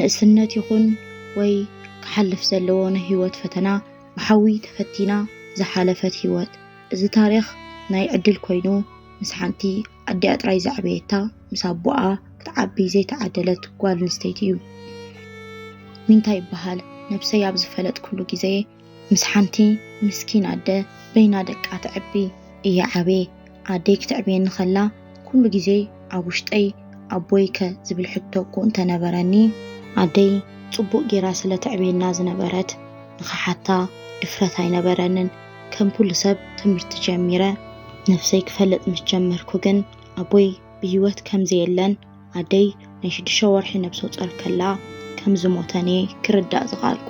ንእስነት ይኹን ወይ ክሓልፍ ዘለዎ ናይ ህይወት ፈተና ብሓዊ ተፈቲና ዝሓለፈት ህይወት። እዚ ታሪኽ ናይ ዕድል ኮይኑ፣ ምስ ሓንቲ ኣዲኣ ጥራይ ዘዕበየታ፣ ምስ ኣቦኣ ክትዓቢ ዘይተዓደለት ጓል ኣንስተይቲ እዩ። ዊንታ ይበሃል። ነብሰይ ኣብ ዝፈለጥኩሉ ግዜ፣ ምስ ሓንቲ ምስኪን ኣደ በይና ደቃ ተዕቢ እየ ዓብየ። ኣደይ ክትዕብየኒ ከላ፣ ኩሉ ግዜ ኣብ ውሽጠይ፣ ኣቦይከ ዝብል ሕቶ እኮ እንተነበረኒ፣ ኣደይ ጽቡቕ ጌራ ስለ ተዕብየና ዝነበረት፣ ንኽሓታ ድፍረት ኣይነበረንን። ከም ኩሉ ሰብ ትምህርቲ ጀሚረ፣ ነብሰይ ክፈልጥ ምስ ጀመርኩ ግን፣ ኣቦይ ብህይወት ከም ዘየለን፣ ኣደይ ናይ ሽዱሽተ ወርሒ ነብሰ ጾር ከላ ከም ዝሞተን እየ ክርዳእ ዝኸኣልኩ።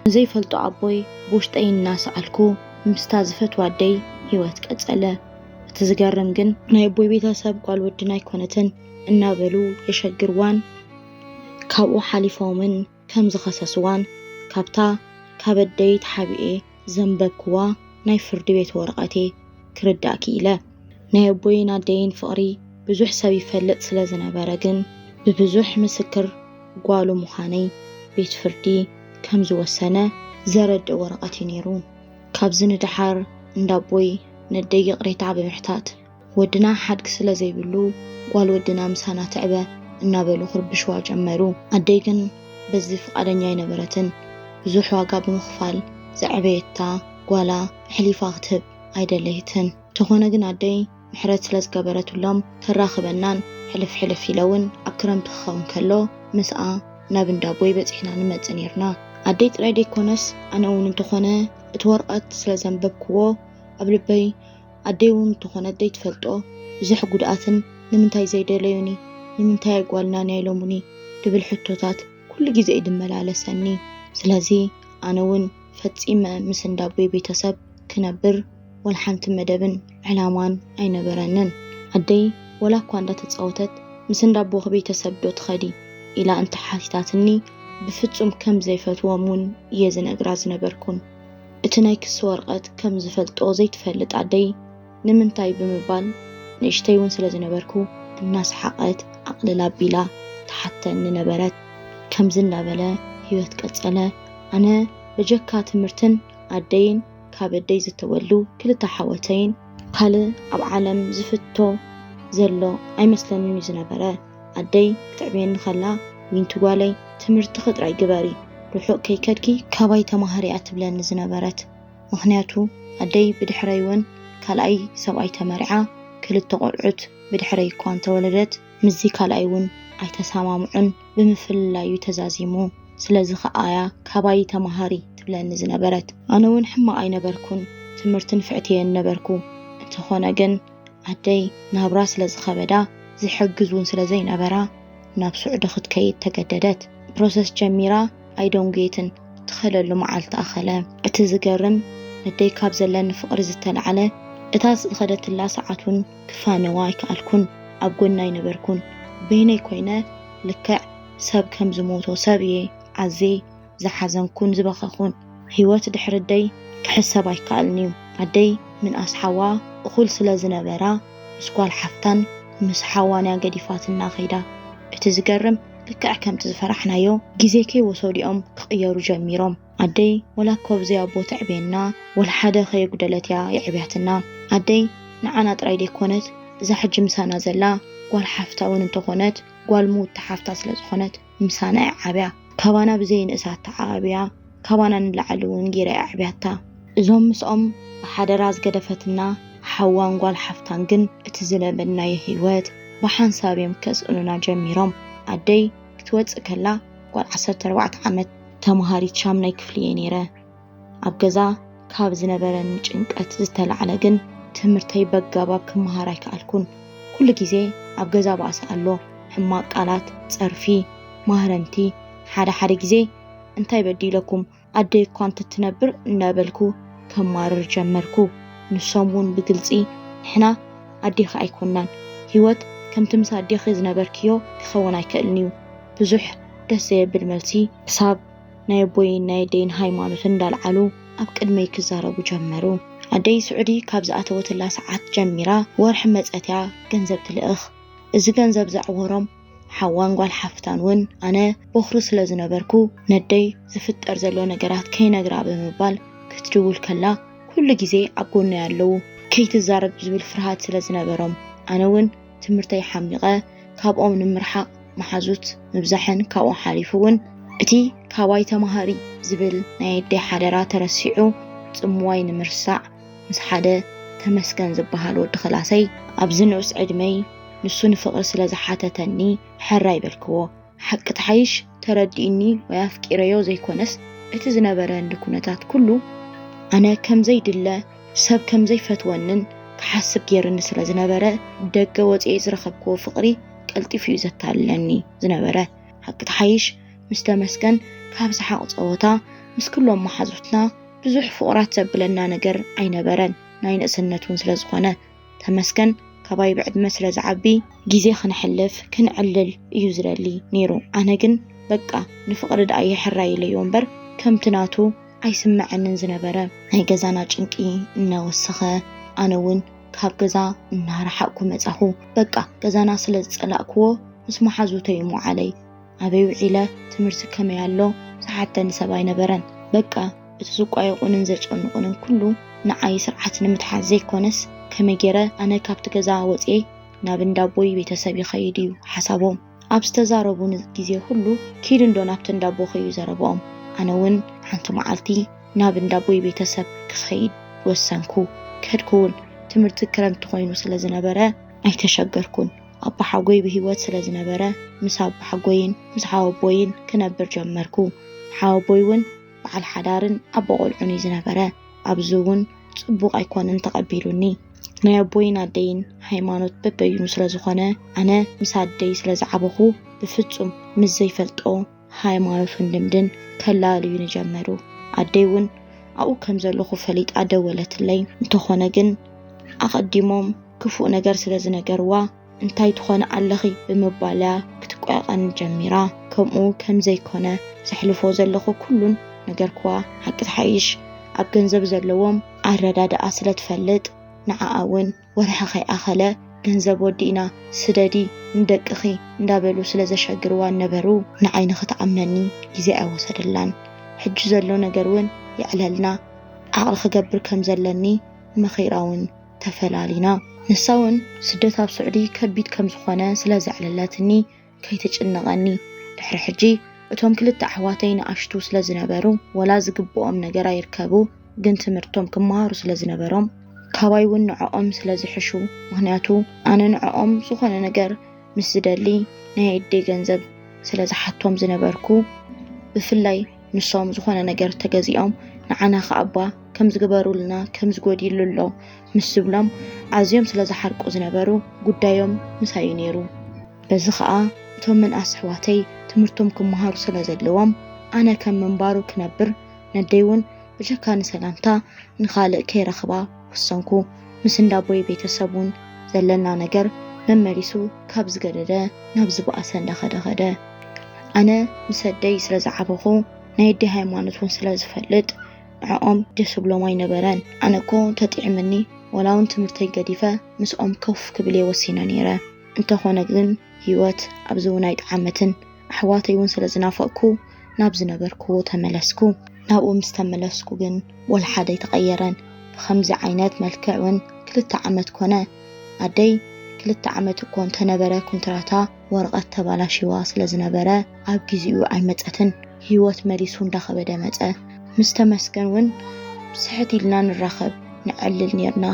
ንዘይፈልጦ ኣቦይ ብውሽጠይ እናሰኣልኩ፣ ምስታ ዝፈትዋ ኣደይ ህይወት ቀጸለ። እቲ ዝገርም ግን፣ ናይ ኣቦይ ቤተሰብ ጓል ወድና ኣይኮነትን እናበሉ የሸግርዋን፣ ካብኡ ሓሊፎምን ከም ዝኸሰስዋን፣ ካብታ ካብ ኣደይ ተሓቢኤ ዘንበብክዋ ናይ ፍርዲ ቤት ወረቐት እየ ክርዳእ ክኢለ። ናይ ኣቦይን ኣደይን ፍቕሪ ብዙሕ ሰብ ይፈልጥ ስለ ዝነበረ ግን፣ ብብዙሕ ምስክር ጓሉ ምዃነይ ቤት ፍርዲ ከም ዝወሰነ ዘረድእ ወረቐት እዩ ነይሩ። ካብዚ ንደሓር፣ እንዳ ኣቦይ ነደይ ይቕሬታ ብምሕታት፣ ወድና ሓድጊ ስለ ዘይብሉ፣ ጓል ወድና ምሳና ትዕበ እናበሉ ክርብሽዋ ጀመሩ። ኣደይ ግን በዚ ፍቓደኛ ኣይነበረትን። ብዙሕ ዋጋ ብምኽፋል ዘዕበየታ ጓላ ኣሕሊፋ ክትህብ ኣይደለየትን። እንተኾነ ግን ኣደይ ምሕረት ስለ ዝገበረትሎም፣ ተራኽበናን ሕልፍ ሕልፍ ኢለ እውን ኣብ ክረምቲ ክኸውን ከሎ ምስኣ ናብ እንዳ ኣቦይ በጺሕና ንመጽእ ነይርና። ኣደይ ጥራይ ደይኮነስ፣ ኣነ እውን እንተኾነ እቲ ወረቐት ስለ ዘንበብክዎ፣ ኣብ ልበይ ኣደይ እውን እንተኾነት ደይትፈልጦ ብዙሕ ጉድኣትን፣ ንምንታይ ዘይደለዩኒ፣ ንምንታይ ኣይጓልናን ኣይሎሙኒ ድብል ሕቶታት ኩሉ ግዜ እዩ ድመላለሰኒ። ስለዚ ኣነ እውን ፈጺመ ምስ እንዳ ኣቦይ ቤተሰብ ክነብር ወላ ሓንቲ መደብን ዕላማን ኣይነበረንን። ኣደይ ወላ እኳ እንዳተጻወተት፣ ምስ እንዳ ኣቦኺ ቤተሰብ ዶ ትኸዲ? ኢላ እንተሓቲታትኒ፣ ብፍጹም ከም ዘይፈትዎም እውን እየ ዝነግራ ዝነበርኩን። እቲ ናይ ክሲ ወረቐት ከም ዝፈልጦ ዘይትፈልጥ ኣደይ፣ ንምንታይ ብምባል ንእሽተይ እውን ስለ ዝነበርኩ፣ እናሰሓቐት ኣቕልል ኣቢላ ትሓተኒ ነበረት። ከምዚ እንዳበለ ህይወት ቀጸለ። ኣነ በጀካ ትምህርትን ኣደይን፣ ካብ ኣደይ ዝተወልዱ ክልተ ሓወተይን፣ ካልእ ኣብ ዓለም ዝፍቶ ዘሎ ኣይመስለንን እዩ ዝነበረ። ኣደይ ክትዕብየኒ ከላ፣ ዊንቲ ጓለይ፣ ትምህርትኺ ጥራይ ግበሪ፣ ርሑቕ ከይከድኪ ካባይ ተማሃሪ እያ ትብለኒ ዝነበረት። ምኽንያቱ ኣደይ ብድሕረይ እውን ካልኣይ ሰብኣይ ተመርዓ፣ ክልተ ቆልዑት ብድሕረይ እኳ እንተወለደት፣ ምስዚ ካልኣይ እውን ኣይተሰማምዑን፣ ብምፍልላይ እዩ ተዛዚሙ። ስለዚ ኸኣ እያ ካባይ ተማሃሪ ትብለኒ ዝነበረት። ኣነ እውን ሕማቕ ኣይነበርኩን፣ ትምህርቲ ንፍዕቲ እየ ነበርኩ። እንተኾነ ግን ኣደይ ናብራ ስለ ዝኸበዳ፣ ዝሕግዝ እውን ስለ ዘይነበራ፣ ናብ ስዑዲ ክትከይድ ተገደደት። ፕሮሰስ ጀሚራ ኣይደንጎየትን፣ ትኸደሉ መዓልቲ ኣኸለ። እቲ ዝገርም፣ ኣደይ ካብ ዘለኒ ፍቕሪ ዝተላዕለ፣ እታ ዝኸደትላ ሰዓት እውን ክፋነዋ ኣይከኣልኩን። ኣብ ጎና ኣይነበርኩን። በይነይ ኮይነ፣ ልክዕ ሰብ ከም ዝሞቶ ሰብ እየ ዓዜ ዝሓዘንኩን ዝበኸኹን። ህይወት ድሕሪ ኣደይ ክሕሰብ ኣይከኣልን እዩ። ኣደይ ምንኣስ ሓዋ እኹል ስለ ዝነበራ፣ ምስ ጓል ሓፍታን ምስ ሓዋን እያ ገዲፋትና ኸይዳ። እቲ ዝገርም፣ ልክዕ ከምቲ ዝፈራሕናዮ፣ ግዜ ከይወሰዱ እዮም ክቕየሩ ጀሚሮም። ኣደይ ወላ እኮ ብዘይ ኣቦ ተዕብየና፣ ወላ ሓደ ከየጉደለት እያ የዕብያትና። ኣደይ ንዓና ጥራይ ደይኮነት፣ እዛ ሕጂ ምሳና ዘላ ጓል ሓፍታ እውን እንተኾነት፣ ጓል ምውቲ ሓፍታ ስለ ዝኾነት፣ ምሳና እያ ዓብያ። ካባና ብዘይ ንእሳ ኣተዓባብያ፣ ካባና ንላዕሊ እውን ገይራ እያ ኣዕብያታ። እዞም ምስኦም ብሓደራ ዝገደፈትና ሓዋን ጓል ሓፍታን ግን፣ እቲ ዝለመድናዮ ህይወት ብሓንሳብ እዮም ከስእኑና ጀሚሮም። ኣደይ ክትወጽእ ከላ፣ ጓል ዓሰርተ ኣርባዕተ ዓመት ተምሃሪት ሻምናይ ክፍሊ እየ ነይረ። ኣብ ገዛ ካብ ዝነበረኒ ጭንቀት ዝተላዕለ ግን፣ ትምህርተይ በጋባብ ክመሃር ኣይከኣልኩን። ኩሉ ግዜ ኣብ ገዛ ባእሲ ኣሎ፣ ሕማቕ ቃላት፣ ጸርፊ፣ ማህረምቲ። ሓደ ሓደ ግዜ፣ "እንታይ በዲለኩም? ኣደይ እኳ እንተትነብር" እናበልኩ ከማርር ጀመርኩ። ንሶም እውን ብግልጺ፣ "ንሕና ኣዴኺ ኣይኮናን። ህይወት ከምቲ ምስ ኣዴኺ ዝነበርክዮ ክኸውን ኣይክእልን እዩ።" ብዙሕ ደስ ዘየብል መልሲ፣ ክሳብ ናይ ኣቦይን ናይ ኣደይን ሃይማኖት እንዳልዓሉ ኣብ ቅድመይ ክዛረቡ ጀመሩ። ኣደይ ስዑዲ ካብ ዝኣተወትላ ሰዓት ጀሚራ፣ ወርሒ መጸት እያ ገንዘብ ትልእኽ። እዚ ገንዘብ ዘዕወሮም ሓዋን ጓል ሓፍታን እውን ኣነ ቦኽሪ ስለ ዝነበርኩ፣ ነደይ ዝፍጠር ዘሎ ነገራት ከይነግራ ብምባል ክትድውል ከላ፣ ኩሉ ግዜ ኣብ ጎነይ ኣለዉ። ከይትዛረብ ዝብል ፍርሃት ስለ ዝነበሮም፣ ኣነ እውን ትምህርተይ ሓሚቐ ካብኦም ንምርሓቕ መሓዙት ምብዛሕን ካብኡ ሓሊፉ እውን እቲ ካባይ ተማሃሪ ዝብል ናይ ኣደይ ሓደራ ተረሲዑ ጽምዋይ ንምርሳዕ ምስ ሓደ ተመስገን ዝበሃል ወዲ ክላሰይ ኣብዚ ንኡስ ዕድመይ ንሱ ንፍቕሪ ስለ ዝሓተተኒ ሕራይ በልክዎ። ሓቂ ትሓይሽ ተረዲእኒ ወይ ኣፍቂረዮ ዘይኮነስ እቲ ዝነበረኒ ኩነታት ኩሉ ኣነ ከም ዘይድለ ሰብ ከም ዘይፈትወንን ክሓስብ ገይርኒ ስለ ዝነበረ ደገ ወፅኤ ዝረኸብክዎ ፍቕሪ ቀልጢፉ እዩ ዘታልለኒ ዝነበረ። ሓቂ ትሓይሽ ምስ ተመስገን ካብ ሰሓቕ ፀወታ ምስ ኩሎም መሓዙትና ብዙሕ ፍቑራት ዘብለና ነገር ኣይነበረን። ናይ ንእስነት እውን ስለ ዝኾነ ተመስገን ካባይ ብዕድመ ስለ ዝዓቢ ግዜ ክነሕልፍ ክንዕልል እዩ ዝደሊ ነይሩ። ኣነ ግን በቃ ንፍቕሪ ደኣ የሕራይ ኢለዮ እምበር ከምቲ ናቱ ኣይስምዐንን ዝነበረ። ናይ ገዛና ጭንቂ እናወሰኸ ኣነ እውን ካብ ገዛ እናረሓቕኩ መጻኹ። በቃ ገዛና ስለ ዝጸላእክዎ ምስ መሓዙተይ እሞ ዓለይ ኣበይ ውዒለ ትምህርቲ ከመይ ኣሎ ዝሓተኒ ሰብ ኣይነበረን። በቃ እቲ ዝቋየቑንን ዘጨንቑንን ኩሉ ንዓይ ስርዓት ንምትሓዝ ዘይኮነስ ከመይ ገይረ ኣነ ካብቲ ገዛ ወፅየ ናብ እንዳቦይ ቤተሰብ ይኸይድ እዩ ሓሳቦም። ኣብ ዝተዛረቡኒ ግዜ ኩሉ ኪዱ እንዶ ናብቲ እንዳቦ ከዩ ዘረብኦም። ኣነ እውን ሓንቲ መዓልቲ ናብ እንዳቦይ ቤተሰብ ክኸይድ ወሰንኩ። ከድኩ እውን ትምህርቲ ክረምቲ ኮይኑ ስለ ዝነበረ ኣይተሸገርኩን። ኣቦሓጎይ ብህይወት ስለ ዝነበረ ምስ ኣቦሓጎይን ምስ ሓወቦይን ክነብር ጀመርኩ። ሓወቦይ እውን በዓል ሓዳርን ኣቦ ቆልዑን እዩ ዝነበረ። ኣብዚ እውን ጽቡቕ ኣይኮነን ተቐቢሉኒ። ናይ ኣቦይን ኣደይን ሃይማኖት በበይኑ ስለ ዝኾነ ኣነ ምስ ኣደይ ስለ ዝዓበኹ ብፍጹም ምስ ዘይፈልጦ ሃይማኖትን ልምድን ከላልዩኒ ጀመሩ። ኣደይ እውን ኣብኡ ከም ዘለኹ ፈሊጣ ደወለትለይ። እንተኾነ ግን ኣቐዲሞም ክፉእ ነገር ስለ ዝነገርዋ እንታይ ትኾኒ ኣለኺ ብምባል እያ ክትቋየቐኒ ጀሚራ። ከምኡ ከም ዘይኮነ ዘሕልፎ ዘለኹ ኩሉን ነገርክዋ። ሓቂ ትሓይሽ ኣብ ገንዘብ ዘለዎም ኣረዳድኣ ስለ ትፈልጥ ንዓኣ እውን ወርሒ ከይኣኸለ ገንዘብ ወዲእና ስደዲ ንደቅኺ እንዳበሉ ስለ ዘሸግርዋ ነበሩ። ንዓይ ንኽትኣምነኒ ግዜ ኣይወሰደላን። ሕጂ ዘሎ ነገር እውን የዕለልና ዓቕሊ ክገብር ከም ዘለኒ መኺራ እውን ተፈላሊና። ንሳ እውን ስደት ኣብ ስዑዲ ከቢድ ከም ዝኾነ ስለ ዘዕለለትኒ ከይትጭነቐኒ። ድሕሪ ሕጂ እቶም ክልተ ኣሕዋተይ ንኣሽቱ ስለ ዝነበሩ ወላ ዝግብኦም ነገር ኣይርከቡ፣ ግን ትምህርቶም ክመሃሩ ስለ ዝነበሮም ካባይ እውን ንዕኦም ስለ ዝሕሹ፣ ምኽንያቱ ኣነ ንዕኦም ዝኾነ ነገር ምስ ዝደሊ ናይ ኣደይ ገንዘብ ስለ ዝሓቶም ዝነበርኩ፣ ብፍላይ ንሶም ዝኾነ ነገር ተገዚኦም ንዓና ከኣባ ከም ዝግበሩልና ከም ዝጎዲሉ ኣሎ ምስ ዝብሎም ኣዝዮም ስለ ዝሓርቁ ዝነበሩ ጉዳዮም ምሳይ እዩ ነይሩ። በዚ ኸኣ እቶም ምንኣስ ኣሕዋተይ ትምህርቶም ክመሃሩ ስለ ዘለዎም ኣነ ከም ምንባሩ ክነብር ነደይ እውን ብጀካ ንሰላምታ ንኻልእ ከይረኽባ ወሰንኩ። ምስ እንዳቦይ ቤተሰብ እውን ዘለና ነገር መመሊሱ ካብ ዝገደደ ናብ ዝበኣሰ እንዳኸደ ኸደ። ኣነ ምስ ኣደይ ስለ ዝዓበኹ ናይ ኣደይ ሃይማኖት እውን ስለ ዝፈልጥ ንዕኦም ደስ ብሎም ኣይነበረን። ኣነ እኮ ተጥዕምኒ ወላ እውን ትምህርተይ ገዲፈ ምስኦም ኮፍ ክብል እየ ወሲነ ነይረ። እንተኾነ ግን ህይወት ኣብዚ እውን ኣይጠዓመትን። ኣሕዋተይ እውን ስለ ዝናፈቕኩ ናብ ዝነበርክዎ ተመለስኩ። ናብኡ ምስ ተመለስኩ ግን ወላ ሓደ ኣይተቐየረን። ብኸምዚ ዓይነት መልክዕ እውን ክልተ ዓመት ኮነ። ኣደይ ክልተ ዓመት እኮ እንተነበረ ኩንትራታ ወረቐት ተባላሽዋ ስለ ዝነበረ ኣብ ግዜኡ ኣይመጸትን። ህይወት መሊሱ እንዳኸበደ መጸ። ምስ ተመስገን እውን ስሕት ኢልና ንራኸብ ንዕልል ኔርና።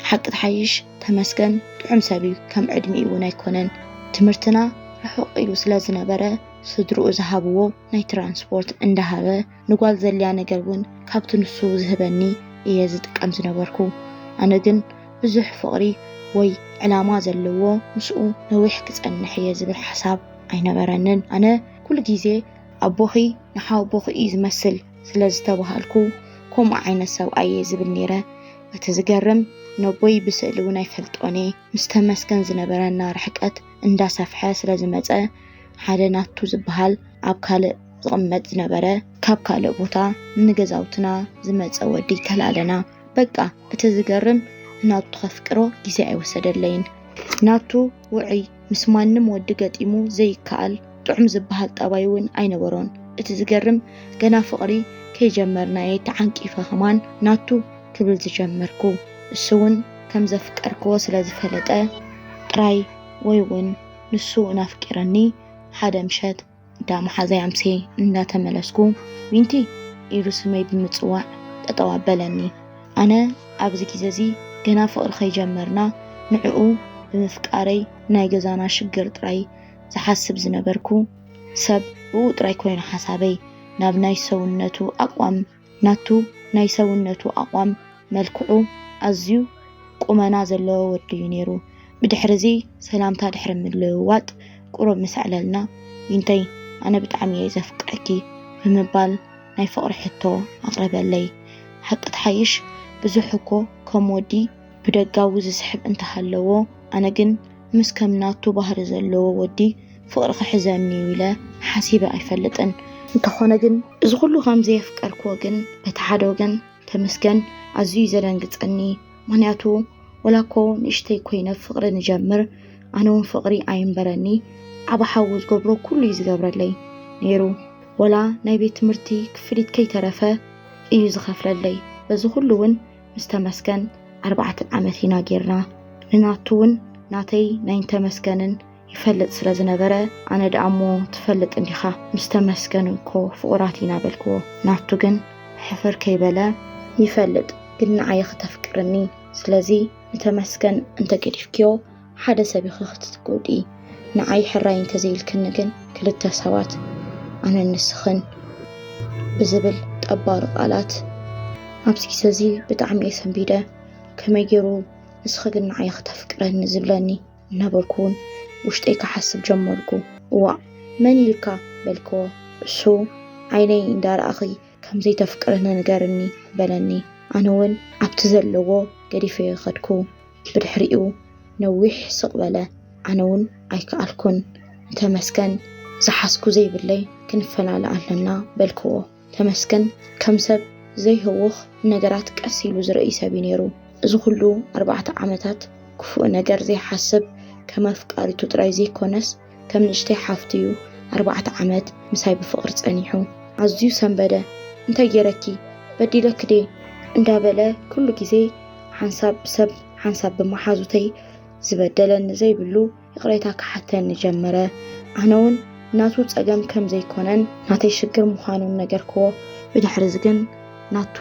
ሓቂ ትሓይሽ ተመስገን ጥዑም ሰብ እዩ፣ ከም ዕድሚኡ እውን ኣይኮነን። ትምህርትና ርሑቕ ኢሉ ስለ ዝነበረ ስድርኡ ዝሃብዎ ናይ ትራንስፖርት እንዳሃበ ንጓል ዘድልያ ነገር እውን ካብቲ ንሱ ዝህበኒ እየ ዝጥቀም ዝነበርኩ። ኣነ ግን ብዙሕ ፍቕሪ ወይ ዕላማ ዘለዎ ምስኡ ነዊሕ ክጸንሕ እየ ዝብል ሓሳብ ኣይነበረንን። ኣነ ኩሉ ግዜ ኣቦኺ ንሓወቦኺ እዩ ዝመስል ስለ ዝተባሃልኩ ከምኡ ዓይነት ሰብኣይ እየ ዝብል ነይረ። እቲ ዝገርም ነቦይ ብስእሊ እውን ኣይፈልጦን እየ። ምስ ተመስገን ዝነበረና ርሕቀት እንዳሰፍሐ ስለ ዝመጸ ሓደ ናቱ ዝበሃል ኣብ ካልእ ዝቕመጥ ዝነበረ ካብ ካልእ ቦታ ንገዛውትና ዝመጸ ወዲ ተላኣለና። በቃ እቲ ዝገርም ናቱ ከፍቅሮ ግዜ ኣይወሰደለይን። ናቱ ውዑይ፣ ምስ ማንም ወዲ ገጢሙ ዘይከኣል ጥዑም ዝበሃል ጠባይ እውን ኣይነበሮን። እቲ ዝገርም፣ ገና ፍቕሪ ከይጀመርና'የ ተዓንቂፈ ከማን ናቱ ክብል ዝጀመርኩ። እሱ እውን ከም ዘፍቀርክዎ ስለ ዝፈለጠ ጥራይ፣ ወይ እውን ንሱ እናፍቀረኒ፣ ሓደ ምሸት እንዳ መሓዛይ ኣምስየ እንዳተመለስኩ፣ ዊንቲ ኢሉ ስመይ ብምጽዋዕ ጠጠው ኣበለኒ። ኣነ ኣብዚ ግዜ እዚ ገና ፍቕሪ ከይጀመርና ንዕኡ ብምፍቃረይ ናይ ገዛና ሽግር ጥራይ ዝሓስብ ዝነበርኩ ሰብ ብኡ ጥራይ ኮይኑ ሓሳበይ ናብ ናይ ሰውነቱ ኣቋም፣ ናቱ ናይ ሰውነቱ ኣቋም፣ መልክዑ ኣዝዩ ቁመና ዘለዎ ወዲ እዩ ነይሩ። ብድሕሪ እዚ ሰላምታ ድሕሪ ምልውዋጥ ቁሩብ ምስ ኣዕለልና፣ ዊንተይ፣ ኣነ ብጣዕሚ እየ ዘፍቅረኪ ብምባል ናይ ፍቕሪ ሕቶ ኣቕረበለይ። ሓቂ ትሓይሽ፣ ብዙሕ እኮ ከም ወዲ ብደጋዊ ዝስሕብ እንተሃለዎ፣ ኣነ ግን ምስ ከም ናቱ ባህሪ ዘለዎ ወዲ ፍቕሪ ክሕዘኒ እዩ ኢለ ሓሲበ ኣይፈልጥን። እንተኾነ ግን፣ እዚ ኩሉ ከም ዘየፍቀርክዎ ግን በቲ ሓደ ወገን ተመስገን ኣዝዩ እዩ ዘደንግጸኒ። ምኽንያቱ፣ ወላ እኮ ንእሽተይ ኮይነ ፍቕሪ ንጀምር፣ ኣነ እውን ፍቕሪ ኣይንበረኒ፣ ዓቢ ሓው ዝገብሮ ኩሉ እዩ ዝገብረለይ ነይሩ። ወላ ናይ ቤት ትምህርቲ ክፍሊት ከይተረፈ እዩ ዝኸፍለለይ። በዚ ኩሉ እውን ምስ ተመስገን ኣርባዕተ ዓመት ኢና ጌርና። ንናቱ እውን ናተይ ናይ ተመስገንን ይፈልጥ ስለ ዝነበረ፣ ኣነ ደኣ እሞ ትፈልጥ እንዲኻ፣ ምስ ተመስገን እኮ ፍቑራት ኢና በልክዎ። ናቱ ግን ሕፍር ከይበለ፣ ይፈልጥ፣ ግን ንዓይ ኢኺ ተፍቅርኒ። ስለዚ ንተመስገን እንተገዲፍክዮ ሓደ ሰብ ኢኺ ክትጎድኢ። ንዓይ ሕራይ እንተዘይልክኒ ግን ክልተ ሰባት፣ ኣነን ንስኽን ብዝብል ጠባሪ ቃላት፣ ኣብዚ ግዜ እዚ ብጣዕሚ እየ ሰንቢደ። ከመይ ገይሩ ንስኺ ግን ንዓይ ኢኺ ተፍቅረኒ ዝብለኒ እናበልኩ እውን ውሽጠይ ክሓስብ ጀመርኩ። እዋእ፣ መን ኢልካ በልክዎ። እሱ ዓይነይ እንዳረኣኺ ከም ዘይተፍቅርኒ ንገርኒ በለኒ። ኣነ እውን ኣብቲ ዘለዎ ገዲፈዮ ከድኩ። ብድሕሪኡ ነዊሕ ስቕ በለ። ኣነ እውን ኣይከኣልኩን። ንተመስገን ዝሓዝኩ ዘይብለይ ክንፈላለ ኣለና በልክዎ። ተመስገን ከም ሰብ ዘይህውኽ፣ ነገራት ቀስ ኢሉ ዝርእይ ሰብ እዩ ነይሩ። እዚ ኩሉ ኣርባዕተ ዓመታት ክፉእ ነገር ዘይሓስብ፣ ከም ኣፍቃሪቱ ጥራይ ዘይኮነስ ከም ንእሽተይ ሓፍቱ እዩ ኣርባዕተ ዓመት ምሳይ ብፍቕሪ ጸኒሑ። ኣዝዩ ሰንበደ። እንታይ ገይረኪ? በዲለኪ ድየ? እንዳበለ ኩሉ ግዜ ሓንሳብ ሰብ ሓንሳብ ብመሓዙተይ ዝበደለኒ ዘይብሉ ይቕሬታ ክሓተኒ ጀመረ። ኣነ እውን ናቱ ጸገም ከም ዘይኮነን ናተይ ሽግር ምዃኑን ነገርክዎ። ብድሕሪ እዚ ግን ናቱ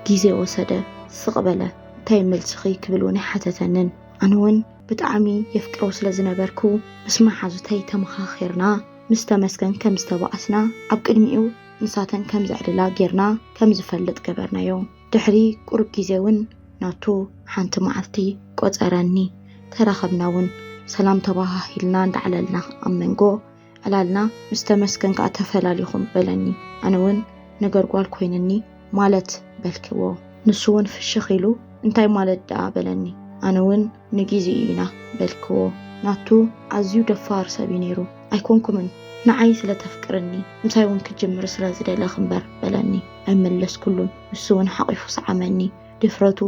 ግዜ ወሰደ። ስቕ በለ። እንታይ መልስኺ ክብል እውን ኣይሓተተንን። ኣነ እውን ብጣዕሚ የፍቅሮ ስለ ዝነበርኩ ምስ መሓዙተይ ተመኻኺርና ምስ ተመስገን ከም ዝተባኣስና ኣብ ቅድሚኡ ንሳተን ከም ዘዕልላ ጌርና ከም ዝፈልጥ ገበርናዮ። ድሕሪ ቁሩብ ግዜ እውን ናቱ ሓንቲ መዓልቲ ቆጸረኒ። ተራኸብና እውን ሰላም ተባሃሂልና እንዳዕለልና ኣብ መንጎ ዕላልና ምስ ተመስገን ከኣ ተፈላሊኹም በለኒ። ኣነ እውን ነገር ጓል ኮይንኒ ማለት በልክዎ። ንሱ እውን ፍሽኽ ኢሉ እንታይ ማለት ደኣ በለኒ። ኣነ እውን ንግዜኡ ኢና በልክዎ። ናቱ ኣዝዩ ደፋር ሰብ እዩ ነይሩ። ኣይኮንኩምን፣ ንዓይ ስለ ተፍቅርኒ ምሳይ እውን ክጅምር ስለ ዝደለኽ እምበር በለኒ። ኣይመለስኩሉን። ንሱ እውን ሓቒፉ ሰዓመኒ። ድፍረቱ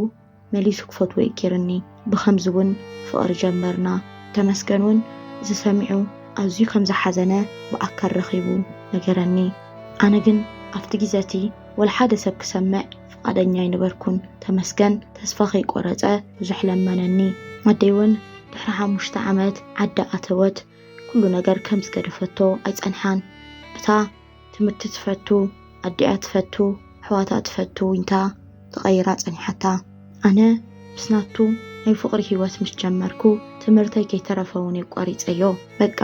መሊሱ ክፈትዎ እዩ ገይርኒ። ብኸምዚ እውን ፍቕሪ ጀመርና። ተመስገን እውን እዚ ሰሚዑ ኣዝዩ ከም ዝሓዘነ ብኣካል ረኺቡ ነገረኒ። ኣነ ግን ኣብቲ ግዜ እቲ ወላ ሓደ ሰብ ክሰምዕ ፍቓደኛ ኣይነበርኩን። ተመስገን ተስፋ ከይቆረጸ ብዙሕ ለመነኒ። ኣደይ እውን ድሕሪ ሓሙሽተ ዓመት ዓዲ ኣተወት። ኩሉ ነገር ከም ዝገደፈቶ ኣይጸንሓን። እታ ትምህርቲ ትፈቱ፣ ኣዲኣ ትፈቱ፣ ኣሕዋታ ትፈቱ ዊንታ ተቐይራ ጸኒሓታ። ኣነ ምስ ናቱ ናይ ፍቕሪ ህይወት ምስ ጀመርኩ ትምህርተይ ከይተረፈ እውን የቋሪጸዮ። በቃ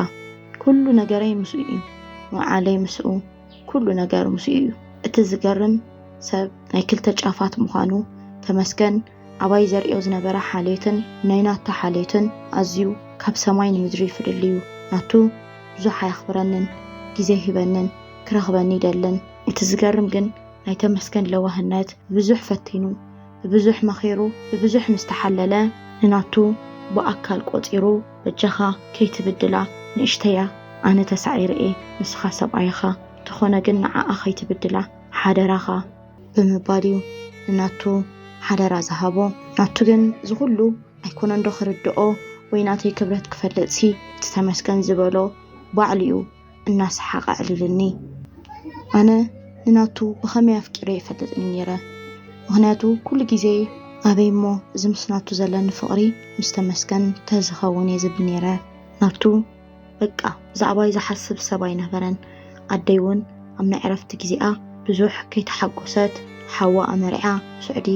ኩሉ ነገረይ ምስኡ እዩ። መዓለይ ምስኡ፣ ኩሉ ነገር ምስኡ እዩ። እቲ ዝገርም ሰብ ናይ ክልተ ጫፋት ምዃኑ ተመስገን ኣባይ ዘርእዮ ዝነበረ ሓልዮትን ናይ ናቱ ሓልዮትን ኣዝዩ ካብ ሰማይ ንምድሪ ይፍልል እዩ። ናቱ ብዙሕ ኣየኽብረንን፣ ግዜ ኣይህበንን፣ ክረኽበኒ ኣይደልን። እቲ ዝገርም ግን ናይ ተመስገን ለዋህነት፣ ብብዙሕ ፈቲኑ፣ ብብዙሕ መኺሩ፣ ብብዙሕ ምስ ተሓለለ፣ ንናቱ ብኣካል ቆጺሩ፣ በጃኻ ከይትብድላ፣ ንእሽተያ ኣነ ተሳዒረ እየ፣ ንስኻ ሰብኣይ ኢኻ፣ እንተኾነ ግን ንዓኣ ከይትብድላ ሓደራኻ ብምባል እዩ ንናቱ ሓደራ ዝሃቦ። ናቱ ግን እዚ ኩሉ ኣይኮነን ዶ ክርድኦ? ወይ ናተይ ክብረት ክፈልጥሲ፣ እቲ ተመስገን ዝበሎ ባዕሉ እዩ እናሰሓቐ ኣዕሊልኒ። ኣነ ንናቱ ብኸመይ ኣፍቂረ ይፈልጥኒ ነይረ። ምኽንያቱ ኩሉ ግዜ ኣበይ እሞ እዚ ምስ ናቱ ዘለኒ ፍቕሪ ምስ ተመስገን ተዝኸውን እየ ዝብል ነይረ። ናቱ በቃ ብዛዕባይ ዝሓስብ ሰብ ኣይነበረን። ኣደይ እውን ኣብ ናይ ዕረፍቲ ግዜኣ ብዙሕ ከይተሓጎሰት ሓዋ ኣመርዓ ስዑዲ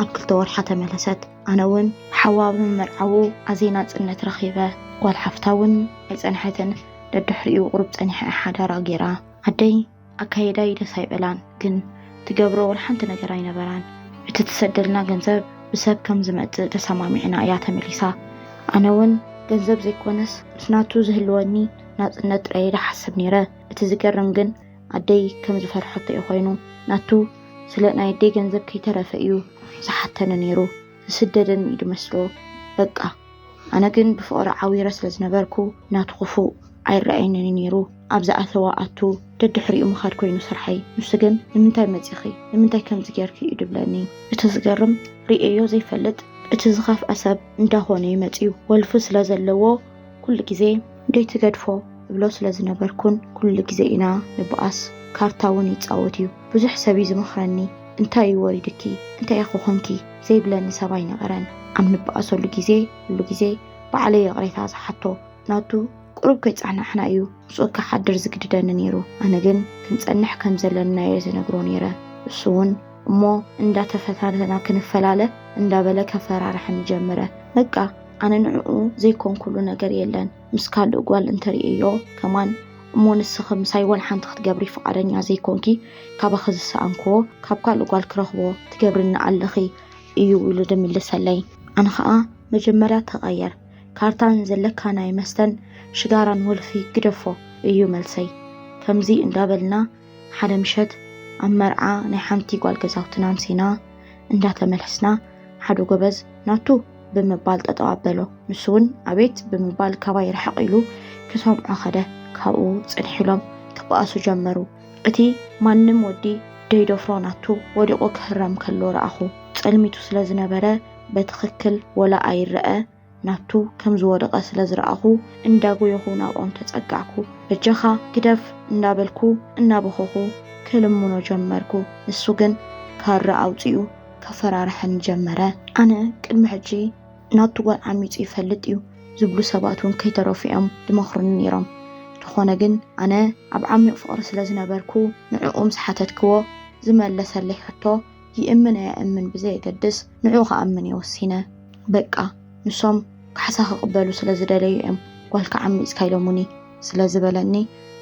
ኣብ ክልተ ወርሓ ተመለሰት። ኣነ እውን ሓዋ ብምምርዓዉ ኣዘይ ናጽነት ረኺበ። ጓል ሓፍታ እውን ኣይጸንሐትን። ደድሕሪኡ ቁሩብ ጸኒሐ ሓዳራ ገይራ። ኣደይ ኣካይዳይ ደስ ኣይበላን፣ ግን ትገብሮ ወላ ሓንቲ ነገር ኣይነበራን። እቲ ትሰደልና ገንዘብ ብሰብ ከም ዝመጽእ ተሰማሚዕና እያ ተመሊሳ። ኣነ እውን ገንዘብ ዘይኮነስ ምስ ናቱ ዝህልወኒ ናጽነት ጥራይ እየ ዝሓስብ ነይረ። እቲ ዝገርም ግን ኣደይ ከም ዝፈርሐቶ እዩ ኮይኑ። ናቱ ስለ ናይ ኣደይ ገንዘብ ከይተረፈ እዩ ዝሓተኒ ነይሩ። ዝስደደኒ እዩ ዝመስሎ። በቃ ኣነ ግን ብፍቕሪ ዓዊረ ስለ ዝነበርኩ ናቱ ክፉእ ኣይረኣየንን እዩ ነይሩ። ኣብ ዝኣተወ ኣቱ ደድሕሪኡ ምኻድ ኮይኑ ስርሐይ። ንሱ ግን ንምንታይ መጺኺ? ንምንታይ ከምዚ ጌርኪ እዩ ድብለኒ። እቲ ዝገርም ርእየዮ ዘይፈልጥ እቲ ዝኸፍኣ ሰብ እንዳኾነ እዩ መጺኡ። ወልፊ ስለ ዘለዎ ኩሉ ግዜ ደይትገድፎ እብሎ ስለ ዝነበርኩን ኩሉ ግዜ ኢና ንበኣስ። ካርታ እውን ይጻወት እዩ። ብዙሕ ሰብ እዩ ዝመኽረኒ። እንታይ እዩ ወሪድኪ? እንታይ ኢኺ ኮንኪ? ዘይብለኒ ሰብ ኣይነበረን። ኣብ ንበኣሰሉ ግዜ ኩሉ ግዜ ባዕለይ ይቕሬታ ዝሓቶ። ናቱ ቁሩብ ከይጸናሕና እዩ ምስኡ ክሓድር ዝግድደኒ ነይሩ። ኣነ ግን ክንጸንሕ ከም ዘለና እየ ዝነግሮ ነይረ። እሱ እውን እሞ እንዳተፈታተና ክንፈላለ እንዳበለ ከፈራርሐኒ ጀመረ። በቃ ኣነ ንዕኡ ዘይኮንኩሉ ነገር የለን። ምስ ካልእ ጓል እንተርእየዮ ከማን እሞ ንስኺ ምሳይ ወላ ሓንቲ ክትገብሪ ፍቓደኛ ዘይኮንኪ ካባኺ ዝሰኣንክዎ ካብ ካልእ ጓል ክረኽቦ ትገብርኒ ኣለኺ እዩ ኢሉ ድምልሰለይ። ኣነ ኸኣ መጀመርያ ተቐየር፣ ካርታን ዘለካ ናይ መስተን ሽጋራን ወልፊ ግደፎ እዩ መልሰይ። ከምዚ እንዳበልና ሓደ ምሸት ኣብ መርዓ ናይ ሓንቲ ጓል ገዛውትና ኣምሲና እንዳተመለስና ሓደ ጎበዝ ናቱ ብምባል ጠጠው ኣበሎ። ንሱ እውን ኣቤት ብምባል ካባይ ርሕቕ ኢሉ ክሰምዖ ኸደ። ካብኡ ጽንሕ ኢሎም ክበኣሱ ጀመሩ። እቲ ማንም ወዲ ደይደፍሮ ናቱ ወዲቑ ክህረም ከሎ ረኣኹ። ጸልሚቱ ስለ ዝነበረ በትኽክል ወላ ኣይረኣ ናቱ ከም ዝወደቐ ስለ ዝረኣኹ እንዳጎየኹ ናብኦም ተጸጋዕኩ። በጃኻ ግደፍ እንዳበልኩ እናበኸኹ ክልምኖ ጀመርኩ። ንሱ ግን ካራ ኣውጺኡ ከፈራርሐኒ ጀመረ። ኣነ ቅድሚ ሕጂ ናቱ ጓል ዓሚጹ ይፈልጥ እዩ ዝብሉ ሰባት እውን ከይተረፉ እዮም ዝመኽሩኒ ነይሮም። እንተኾነ ግን ኣነ ኣብ ዓሚቕ ፍቕሪ ስለ ዝነበርኩ ንዕኡ ምስ ሓተትክዎ ዝመለሰለይ ሕቶ ይእምን ኣየእምን ብዘየገድስ ንዕኡ ክኣምን እየ ወሲነ። በቃ ንሶም ካሕሳ ክቕበሉ ስለ ዝደለዩ እዮም ጓልካ ዓሚጽካ ኢሎሙኒ ስለ ዝበለኒ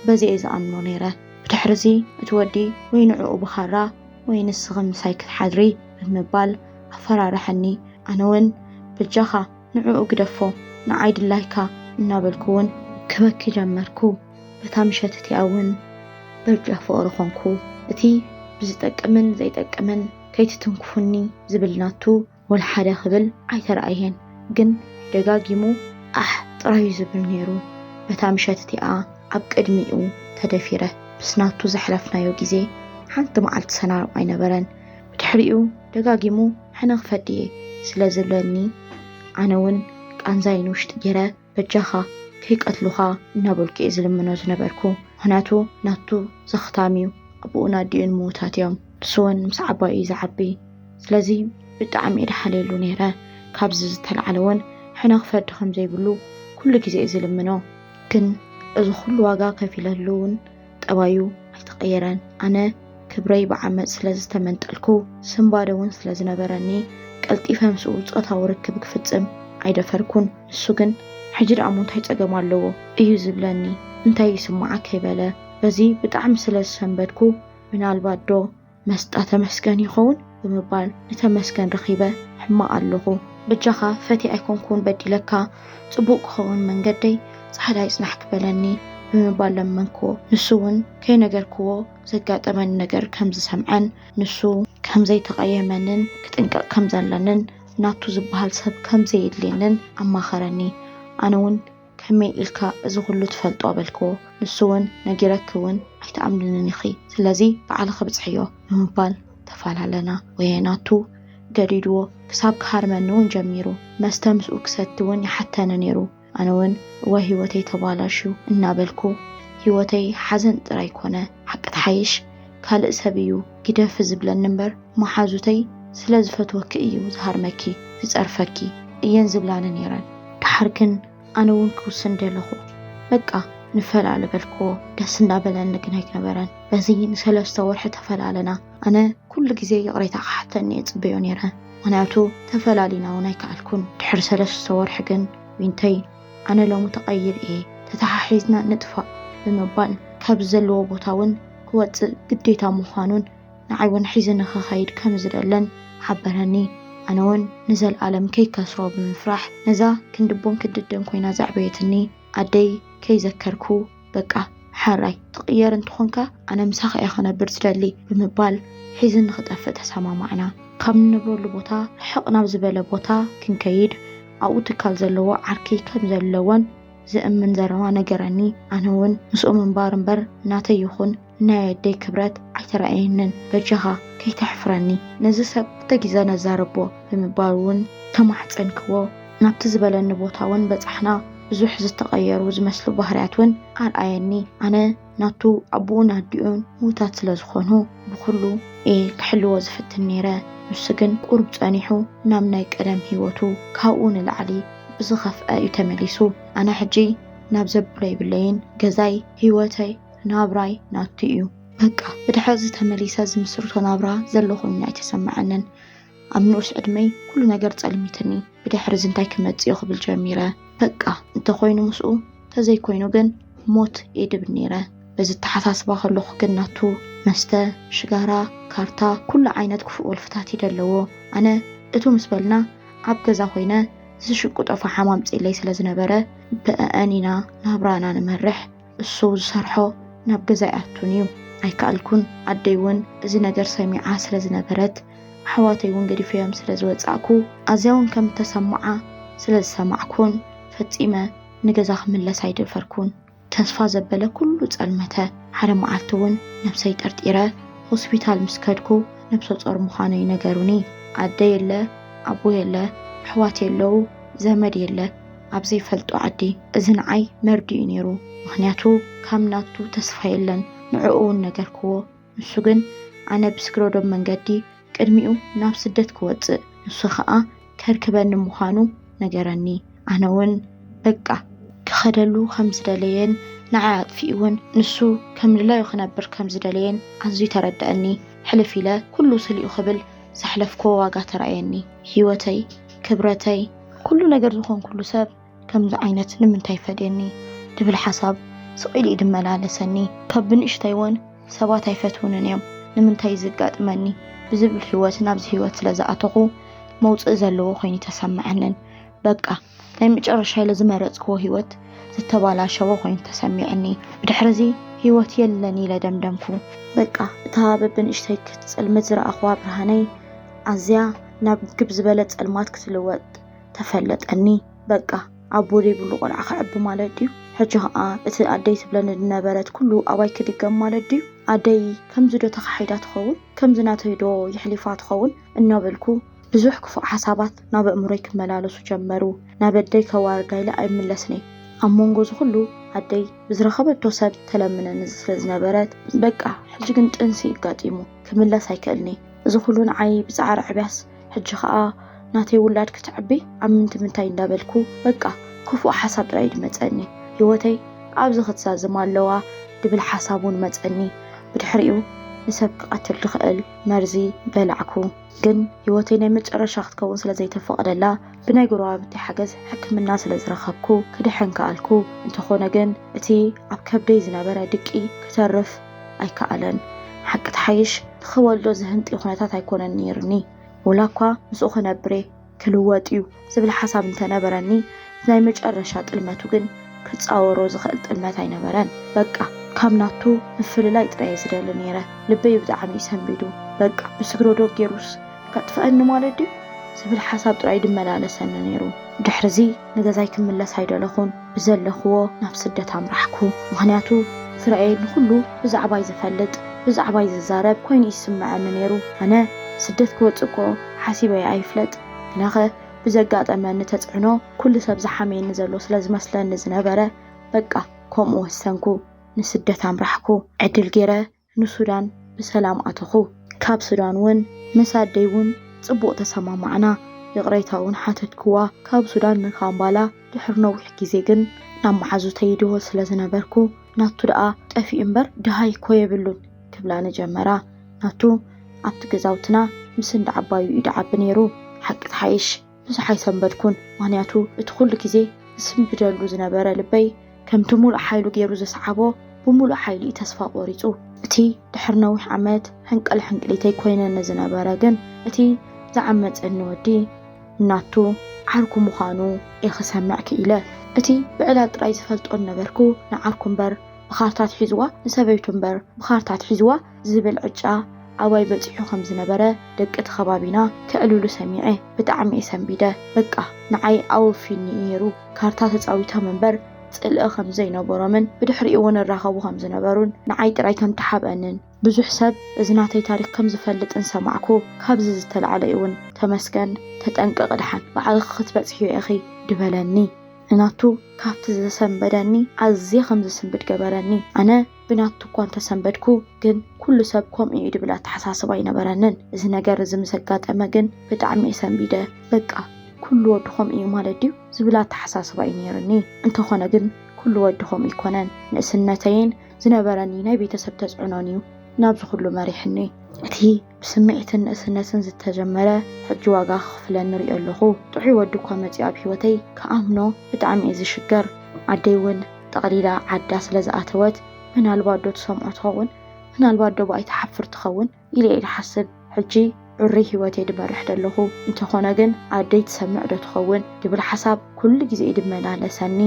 በዚ እየ ዝኣምኖ ነይረ። ብድሕርዚ እቲ ወዲ ወይ ንዕኡ ብኻራ ወይ ንስኺ ምሳይ ክትሓድሪ ብምባል ኣፈራርሐኒ። ኣነ እውን በጃኻ ንዕኡ ግደፎ ንዓይ ድላይካ እናበልኩ እውን ክበኪ ጀመርኩ። በታ ምሸት እቲኣ እውን በጃ ፍቕሪ ኾንኩ። እቲ ብዝጠቅምን ዘይጠቅምን ከይትትንክፉኒ ዝብል ናቱ ወላ ሓደ ክብል ኣይተረኣየን፣ ግን ደጋጊሙ ኣሕ ጥራዩ ዝብል ነይሩ። በታ ምሸት እቲኣ ኣብ ቅድሚኡ ተደፊረ። ምስ ናቱ ዘሕለፍናዮ ግዜ ሓንቲ መዓልቲ ሰናም ኣይነበረን። ብድሕሪኡ ደጋጊሙ ሕነ ክፈዲ እየ ስለ ዝብለኒ ኣነ እውን ቃንዛይ ንውሽጢ ገይረ በጃኻ ከይቀትሉኻ እናበልኩ እየ ዝልምኖ ዝነበርኩ። ምኽንያቱ ናቱ ዘኽታም እዩ። ኣቦኡን ኣዲኡን ምዉታት እዮም። ንሱ እውን ምስ ዓባዩ እዩ ዝዓቢ። ስለዚ ብጣዕሚ እየ ድሓልየሉ ነይረ። ካብዚ ዝተላዕለ እውን ሕነ ክፈዲ ከም ዘይብሉ ኩሉ ግዜ እየ ዝልምኖ። ግን እዚ ኩሉ ዋጋ ከፊለሉ እውን ጠባዩ ኣይተቐየረን። ኣነ ክብረይ ብዓመጽ ስለ ዝተመንጠልኩ ስንባደ እውን ስለ ዝነበረኒ ቀልጢፈ ምስኡ ጾታዊ ርክብ ክፍጽም ኣይደፈርኩን። ንሱ ግን ሕጂ ደኣ እሞ እንታይ ጸገም ኣለዎ እዩ ዝብለኒ። እንታይ ይስምዓካ ይበለ። በዚ ብጣዕሚ ስለ ዝሰንበድኩ ምናልባት ዶ መስጣ ተመስገን ይኸውን ብምባል ንተመስገን ረኺበ ሕማቕ ኣለኹ። በጃኻ ፈትየ ኣይኮንኩን በዲለካ፣ ጽቡቕ ክኸውን መንገደይ ጻዕዳ ይጽናሕክ በለኒ ብምባል ለመንክዎ። ንሱ እውን ከይነገርክዎ ዘጋጠመኒ ነገር ከም ዝሰምዐን ንሱ ከም ዘይተቐየመንን ክጥንቀቕ ከም ዘለንን ናቱ ዝበሃል ሰብ ከም ዘየድልየንን ኣማኸረኒ። ኣነ እውን ከመይ ኢልካ እዚ ኩሉ ትፈልጦ በልክዎ። ንሱ እውን ነጊረኪ እውን ኣይትኣምንንን ኢኺ፣ ስለዚ ባዕልኺ ብጽሕዮ ብምባል ተፈላለና። ወየ ናቱ ገዲድዎ ክሳብ ክሃርመኒ እውን ጀሚሩ። መስተ ምስኡ ክሰቲ እውን ይሓተኒ ነይሩ። ኣነ እውን እወ ህይወተይ ተባላሽዩ እናበልኩ፣ ህይወተይ ሓዘን ጥራይ ኮነ። ሓቂ ትሓይሽ ካልእ ሰብ እዩ ግደፊ ዝብለኒ እምበር፣ መሓዙተይ ስለ ዝፈትወኪ እዩ ዝሃርመኪ፣ ዝጸርፈኪ እየን ዝብላኒ ነይረን። ደሓር ግን ኣነ እውን ክውስን ደለኹ። በቃ ንፈላለ በልክዎ። ደስ እንዳበለኒ ግን ኣይነበረን። በዚ ንሰለስተ ወርሒ ተፈላለና። ኣነ ኩሉ ግዜ ይቕሬታ ክሓተኒ እየ ጽበዮ ነይረ። ምኽንያቱ ተፈላሊና እውን ኣይከኣልኩን። ድሕሪ ሰለስተ ወርሒ ግን ዊንተይ ኣነ ሎሚ ተቐይር እየ፣ ተተሓሒዝና ንጥፋእ ብምባል ካብ ዘለዎ ቦታ እውን ክወጽእ ግዴታ ምዃኑን ንዓይ እውን ሒዝኒ ክኸይድ ከም ዝደለን ሓበረኒ። ኣነ እውን ንዘለኣለም ከይከስሮ ብምፍራሕ ነዛ ክንድቦን ክንድድን ኮይና ዘዕበየትኒ ኣደይ ከይዘከርኩ በቃ ሓራይ ትቕየር እንተኾንካ ኣነ ምሳኻ እየ ክነብር ዝደሊ ብምባል ሒዝኒ ክጠፍእ ተሰማማዕና። ካብ ንነብረሉ ቦታ ርሕቕ ናብ ዝበለ ቦታ ክንከይድ ኣብኡ ትካል ዘለዎ ዓርኪ ከም ዘለዎን ዘእምን ዘረባ ነገረኒ። ኣነ እውን ምስኡ ምንባር እምበር ናተይ ይኹን ናይ ኣደይ ክብረት ኣይተረኣየንን። በጃኻ ከይተሕፍረኒ፣ ነዚ ሰብ ክልተ ግዜ ነዛርቦ ብምባል እውን ተማሕጸንክዎ። ናብቲ ዝበለኒ ቦታ እውን በጻሕና። ብዙሕ ዝተቐየሩ ዝመስሉ ባህርያት እውን ኣርኣየኒ። ኣነ ናቱ ኣቦኡን ኣዲኡን ምዉታት ስለ ዝኾኑ ብኹሉ እየ ክሕልዎ ዝፍትን ነይረ። ንሱ ግን ቁሩብ ጸኒሑ ናብ ናይ ቀደም ህይወቱ ካብኡ ንላዕሊ ብዝኸፍአ እዩ ተመሊሱ። ኣነ ሕጂ ናብ ዘብሎ የብለይን። ገዛይ፣ ህይወተይ፣ ናብራይ ናቱ እዩ። በቃ ብድሕሪ እዚ ተመሊሰ ዝምስርቶ ናብራ ዘሎ ኮይኑ ኣይተሰምዐንን። ኣብ ንኡስ ዕድመይ ኩሉ ነገር ጸልሚትኒ። ብድሕሪ እዚ እንታይ ክመጽእ እዩ ክብል ጀሚረ። በቃ እንተኾይኑ ምስኡ፣ ተዘይኮይኑ ግን ሞት እየ ድብል ነይረ። በዚ ኣተሓሳስባ ከለኹ ግን ናቱ መስተ፣ ሽጋራ፣ ካርታ፣ ኩሉ ዓይነት ክፉእ ወልፍታት እዩ ደለዎ። ኣነ እቱ ምስ በልና ኣብ ገዛ ኮይነ ዝሽቁጦ ፈሓም ኣምጺእለይ ስለ ዝነበረ ብእአን ኢና ናብራና ንመርሕ። እሱ ዝሰርሖ ናብ ገዛ ይኣቱን እዩ። ኣይከኣልኩን። ኣደይ እውን እዚ ነገር ሰሚዓ ስለ ዝነበረት ኣሕዋተይ እውን ገዲፈዮም ስለ ዝወጻእኩ ኣዝያ እውን ከም እተሰምዓ ስለ ዝሰማዕኩን ፈጺመ ንገዛ ክምለስ ኣይደፈርኩን። ተስፋ ዘበለ ኩሉ ጸልመተ። ሓደ መዓልቲ እውን ነብሰይ ጠርጢረ ሆስፒታል ምስ ከድኩ ነብሰ ጾር ምዃነይ ነገሩኒ። ኣደ የለ፣ ኣቦ የለ፣ ኣሕዋት የለዉ፣ ዘመድ የለ ኣብ ዘይፈልጦ ዓዲ። እዚ ንዓይ መርድእ እዩ ነይሩ። ምኽንያቱ ካብ ናቱ ተስፋ የለን። ንዕኡ እውን ነገርክዎ። ንሱ ግን ኣነ ብስግረዶብ መንገዲ ቅድሚኡ ናብ ስደት ክወጽእ፣ ንሱ ኸኣ ከርክበኒ ምዃኑ ነገረኒ። ኣነ እውን በቃ ክኸደሉ ከም ዝደለየን ንዓይ ኣጥፊኡ እውን ንሱ ከም ድላዩ ክነብር ከም ዝደለየን ኣዝዩ ተረድኣኒ። ሕልፍ ኢለ ኩሉ ስሊኡ ክብል ዘሕለፍክዎ ዋጋ ተራእየኒ። ህይወተይ፣ ክብረተይ፣ ኩሉ ነገር ዝኾንኩሉ ሰብ ከምዚ ዓይነት ንምንታይ ፈድየኒ ድብል ሓሳብ ስቕ ኢሉ እዩ ድመላለሰኒ። ካብ ብንእሽተይ እውን ሰባት ኣይፈትውንን እዮም፣ ንምንታይ ዘጋጥመኒ ብዝብል ህይወት ናብዚ ህይወት ስለ ዝኣተኹ መውፅኢ ዘለዎ ኮይኑ ተሰምዐንን። በቃ ናይ መጨረሻ ኢለ ዝመረፅክዎ ህይወት ዝተባላሸወ ኮይኑ ተሰሚዕኒ። ብድሕሪ እዚ ህይወት የለን ኢለ ደምደምኩ። በቃ እታ በብንእሽተይ ክትፅልምት ዝረኣኽዋ ብርሃነይ ኣዝያ ናብ ግብ ዝበለ ጸልማት ክትልወጥ ተፈለጠኒ። በቃ ኣቦ ዘይብሉ ቆልዓ ክዕቢ ማለት ድዩ? ሕጂ ኸኣ እቲ ኣደይ ትብለኒ ዝነበረት ኩሉ ኣባይ ክድገም ማለት ድዩ? ኣደይ ከምዚ ዶ ተኻሒዳ ትኸውን? ከምዚ ናተይ ዶ የሕሊፋ ትኸውን? እናበልኩ ብዙሕ ክፉእ ሓሳባት ናብ ኣእምሮይ ክመላለሱ ጀመሩ። ናብ ኣደይ ከዋርዳ ኢለ ኣይምለስን እየ። ኣብ መንጎ እዚ ኩሉ ኣደይ ብዝረኸበቶ ሰብ ተለምነኒ ስለ ዝነበረት በቃ ሕጂ ግን ጥንሲ እዩ ኣጋጢሙ። ክምለስ ኣይክእልን እየ። እዚ ኩሉ ንዓይ ብጻዕሪ ዕብያስ ሕጂ ኸኣ ናተይ ውላድ ክትዕቢ ኣብ ምንቲ ምንታይ እንዳበልኩ በቃ ክፉእ ሓሳብ ጥራይ ድመጸኒ። ህይወተይ ኣብዚ ክትዛዝም ኣለዋ ድብል ሓሳብ እውን መጸኒ። ብድሕሪኡ ንሰብ ክቐትል ድኽእል መርዚ በላዕኩ። ግን ህይወተይ ናይ መጨረሻ ክትከውን ስለ ዘይተፈቕደላ ብናይ ጎረባብቲ ሓገዝ ሕክምና ስለ ዝረኸብኩ ክድሕን ከኣልኩ። እንተኾነ ግን እቲ ኣብ ከብደይ ዝነበረ ድቂ ክተርፍ ኣይከኣለን። ሓቂ ትሓይሽ ንኽወልዶ ዝህንጢ ኩነታት ኣይኮነን ነይሩኒ። ወላ እኳ ምስኡ ክነብር እየ፣ ክልወጥ እዩ ዝብል ሓሳብ እንተነበረኒ፣ ናይ መጨረሻ ጥልመቱ ግን ክጻወሮ ዝኽእል ጥልመት ኣይነበረን። በቃ ካብ ናቱ ምፍልላይ ጥራይ እየ ዝደሊ ነይረ። ልበይ ብጣዕሚ እዩ ሰንቢዱ። በቃ ብስግረዶ ገይሩስ ከጥፍአኒ ማለት ድዩ ዝብል ሓሳብ ጥራይ ድመላለሰኒ ነይሩ። ድሕርዚ ንገዛይ ክምለስ ኣይደለኹን። ብዘለኽዎ ናብ ስደት ኣምራሕኩ። ምኽንያቱ ዝረኣየኒ ኩሉ ብዛዕባይ ዝፈልጥ፣ ብዛዕባይ ዝዛረብ ኮይኑ ይስምዐኒ ነይሩ። ኣነ ስደት ክወጽእ እኮ ሓሲበ ኣይፍለጥ፣ ግናኸ ብዘጋጠመኒ ተጽዕኖ ኩሉ ሰብ ዝሓመየኒ ዘሎ ስለ ዝመስለኒ ዝነበረ፣ በቃ ከምኡ ወሰንኩ። ንስደት ኣምራሕኩ። ዕድል ገይረ ንሱዳን ብሰላም ኣተኹ። ካብ ሱዳን እውን ምስ ኣደይ እውን ጽቡቕ ተሰማማዕና። ይቕሬታ እውን ሓተትክዋ። ካብ ሱዳን ንካምባላ ድሕሪ ነዊሕ ግዜ ግን ናብ መሓዙተይ ይድወል ስለ ዝነበርኩ፣ ናቱ ደኣ ጠፊኡ እምበር ድሃይ እኮ የብሉን ክብላኒ ጀመራ። ናቱ ኣብቲ ገዛውትና ምስ እንዳ ዓባዩ ይደዓቢ ነይሩ። ሓቂ ትሓይሽ ብዙሕ ኣይሰንበድኩን፣ ምኽንያቱ እቲ ኩሉ ግዜ ዝስንብደሉ ዝነበረ ልበይ ከምቲ ሙሉእ ሓይሉ ገይሩ ዝሰዓቦ ብምሉእ ሓይሊ እዩ ተስፋ ቆሪጹ። እቲ ድሕሪ ነዊሕ ዓመት ሕንቅል ሕንቅሊተይ ኮይነኒ ዝነበረ ግን እቲ ዝዓመጸኒ ወዲ ናቱ ዓርኩ ምዃኑ እየ ክሰምዕ ክኢለ። እቲ ብዕላል ጥራይ ዝፈልጦ ነበርኩ፣ ንዓርኩ እምበር ብኻርታ ኣትሒዝዋ፣ ንሰበይቱ እምበር ብኻርታ ኣትሒዝዋ ዝብል ዕጫ ኣባይ በጺሑ ከም ዝነበረ ደቂ እቲ ከባቢና ክዕልሉ ሰሚዐ። ብጣዕሚ እየ ሰንቢደ። በቃ ንዓይ ኣወፊኒ እዩ ነይሩ። ካርታ ተጻዊቶም እምበር ጽልኢ ከም ዘይነበሮምን ብድሕሪኡ እውን እራኸቡ ከም ዝነበሩን ንዓይ ጥራይ ከም ተሓብአንን ብዙሕ ሰብ እዚ ናተይ ታሪኽ ከም ዝፈልጥን ሰማዕኩ። ካብዚ ዝተላዕለ እውን ተመስገን፣ ተጠንቀቒ፣ ደሓን ባዕልኺ ክትበጽሕዮ ኢኺ ድበለኒ። ንናቱ ካብቲ ዘሰንበደኒ ኣዝየ ከም ዝስንብድ ገበረኒ። ኣነ ብናቱ እኳ እንተሰንበድኩ ግን ኩሉ ሰብ ከምኡ እዩ ድብል ኣተሓሳስባ ኣይነበረንን። እዚ ነገር እዚ ምስ ኣጋጠመ ግን ብጣዕሚ እየ ሰንቢደ። በቃ ኩሉ ወዲ ከምኡ እዩ ማለት ድዩ ዝብል ኣተሓሳስባ እዩ ነይርኒ። እንተኾነ ግን ኩሉ ወዲ ከምኡ ኣይኮነን። ንእስነተይን ዝነበረኒ ናይ ቤተሰብ ተጽዕኖን እዩ ናብዚ ኩሉ መሪሕኒ። እቲ ብስምዒትን ንእስነትን ዝተጀመረ ሕጂ ዋጋ ክኽፍለኒ ርእዮ ኣለኹ። ጥዑይ ወዲ እኳ መጺኡ ኣብ ህይወተይ ክኣምኖ ብጣዕሚ እየ ዝሽገር። ኣደይ እውን ጠቕሊላ ዓዳ ስለ ዝኣተወት ምናልባት ዶ ትሰምዖ ትኸውን፣ ምናልባት ዶ ብኣይ ትሓፍር ትኸውን ኢለ እየ ዝሓስብ። ሕጂ ዕሩይ ህይወት እየ ዝመርሕ ዘለኹ። እንተኾነ ግን ኣደይ ትሰምዕ ዶ ትኸውን ድብል ሓሳብ ኩሉ ግዜ እዩ ዝመላለሰኒ።